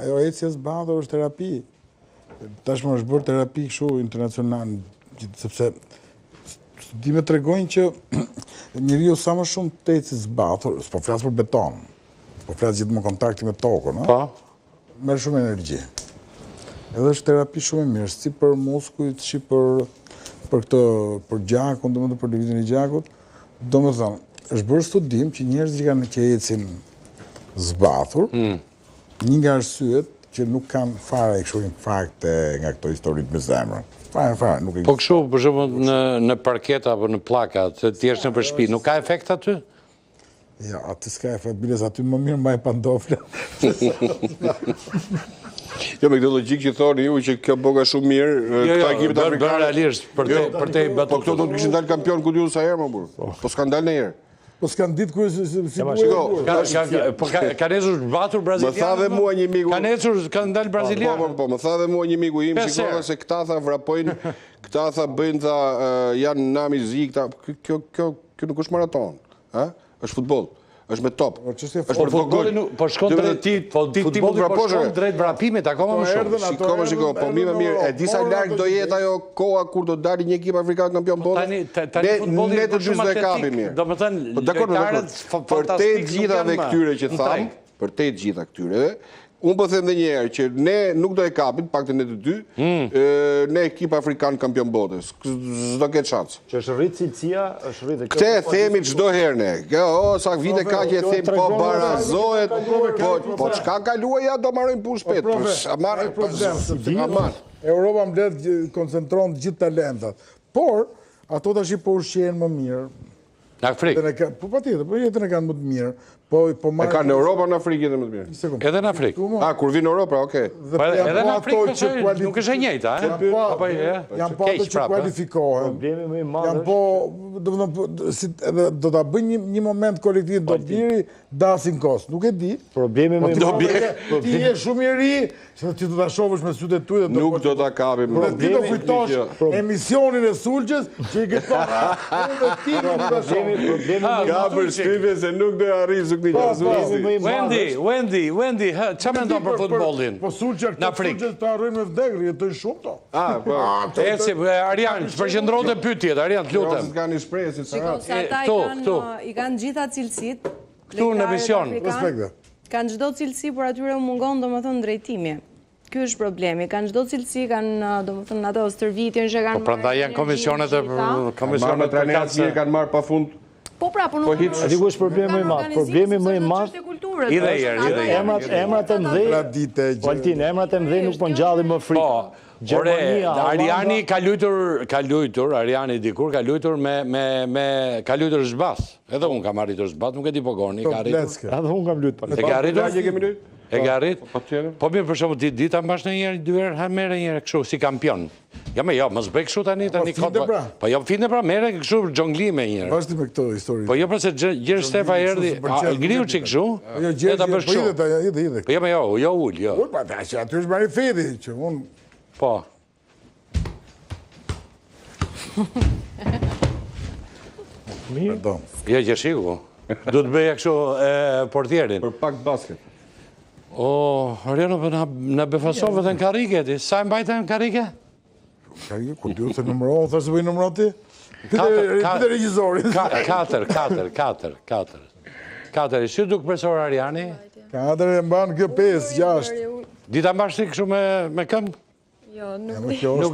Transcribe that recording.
Ajo ecja zbathur është terapi. Tashmë është bërë terapi kështu internacional, sepse studimet tregojnë që njeriu sa më shumë të ecë zbathur, s'po flas për beton, po flas gjithmonë kontakti me tokën, ëh. Po. Merr shumë energji. Edhe është terapi shumë e mirë, si për muskujt, si për për këtë për gjakun, domethënë për lëvizjen e gjakut. Domethënë, është bërë studim që njerëzit që kanë që ecin zbathur, hmm. një nga arsyet që nuk kanë fare kështu infarkte nga këto historitë me zemrën. Fare, fare, nuk e Po kështu, për shembull, në në parket apo në pllaka, të jesh nëpër shtëpi, nuk ka efekt aty? Jo, aty s'ka efekt, biles aty më mirë mbaj pantofla. Jo, me këtë logjikë që thoni ju që kjo bëka shumë mirë, jo, këta jo, ekipet afrikane. Realisht, për te, jo, për te Po këto do të kishin dalë kampion ku di unë sa herë më burr. Po, po s'kan dalë ndonjëherë. Po s'kan ditë ku si si po Ka ka po ka kanë ecur zbathur brazilianët. Më tha dhe mua një miku. Kanë ecur, kanë dalë brazilianët. Po, po, po, më tha dhe mua një miku im, shikova se këta tha vrapojnë, këta tha bëjnë tha janë nami zi, këta kjo kjo kjo nuk është maratonë. Ë? Është futboll. Është me top. Po çështje është për po futbolli nuk po shkon drejt ti, po ti ti mund po vraposh. Shkon drejt vrapimit akoma më shumë. Shiko, po shiko, po mirë mirë, e di sa larg do jetë ajo koha kur do dali një ekip afrikan kampion po bote. Tani tani futbolli ne të dy s'do e kapim mirë. Domethënë, po dakord, dakord. Për te gjitha dhe këtyre që thamë, për te gjitha këtyre, unë po them edhe një herë që ne nuk do e kapim, paktën ne të dy, hmm. ne ekip afrikan kampion bote, s'do ketë shans. Që është rrit cilësia, është rrit. Këtë e themi çdo herë ne. Kjo, o, sa vite ka që e themi, po barazohet, po, po çka kaluar ja do marrojmë punë shpejt. Po, po, marrë, po, sepse aman. Europa mbledh koncentron gjithë talentat. Por ato tash po ushqehen më mirë. Në Afrikë. Po patjetër, po jetën e kanë më të mirë. Po po marrin. E kanë në Europë në Afrikë jetën më të mirë. Edhe në Afrikë. A kur vinë në Europë, okay. Po edhe në Afrikë po nuk është e njëjta, ë? Po, Apo e? Janë po ato që kualifikohen. Problemi më i madh. Janë po, domethënë si edhe do ta bëjnë një një moment kolektiv do biri dasin kos. Nuk e di. Problemi më i po madh. Ti je shumë i ri, Se ti do ta shohësh me sytë e tu dhe do Nuk do ta kapim. Dhe ti do kujtosh emisionin e Sulçes që i ke thënë unë dhe ti nuk do ta shoh. Problemi Ka përshtypjen se nuk do e arrij sukni po, që po. Wendy, Wendy, Wendy, çfarë mendon për futbollin? Po Sulçja në këto Sulçe të harrojnë me vdekë, jetojnë shumë to. Ah, po. Eci, Arjan, përqendro te pyetjet, Arjan, të lutem. Ka një shprehje si Shiko, se ata i kanë gjitha cilësitë. Këtu në emision. Respekte. Kanë çdo cilësi, por atyre u mungon domethënë drejtimi. Ky është problemi. Kanë çdo cilësi, kanë domethënë ato stërvitjen që kanë. Po prandaj janë komisionet e komisionet e mirë kanë marrë pafund. Po pra, po nuk. Po hiç. A di ku është problemi më i madh? Problemi më i madh. I dhe herë, i dhe herë. Emrat, emrat e mëdhenj. Tradite gjë. Altin, emrat e mëdhenj nuk po ngjallin më frikë. Po. Ore, Ariani ka luajtur, ka luajtur, Ariani dikur ka luajtur me me me ka luajtur zbath. Edhe unë kam arritur zbath, nuk e di po Goni ka arritur. Edhe unë kam luajtur pak. E ke arritur? E kemi luajtur? E ke arrit? Po, po, po mirë për shembull ti di ta mbash ndonjëherë, dy herë, ha merre një herë kështu si kampion. Ja më jo, mos bëj kështu tani, po, tani kot. Pra. Po jo finte pra, merre kështu jonglime një herë. Vazhdi me këto histori. Po jo pra se Gjergj Stefa erdhi, ngriu çik kështu. Po jo Gjergj, ta bësh po kështu. Hidhe, hidhe. Po jo, jo, jo ul, jo. Ul pa, që aty është marifeti që unë Po. Mirë. Pardon. Jo, Gjershiku. Do të bëja kështu portierin. Për pak basket. O, Ariano, po na, na befasove dhe në karrike, ti. Sa e mbajte në karrike? Karrike, ku di unë se numëro, thashë se po i numëron ti? Pyete regjisorin. Katër, katër, katër, katër. Katër, si duk profesor Ariani? Katër e mban kjo 5, 6. Di ta mbash ti kështu me, me këmbë? Jo, nuk Nuk Nuk.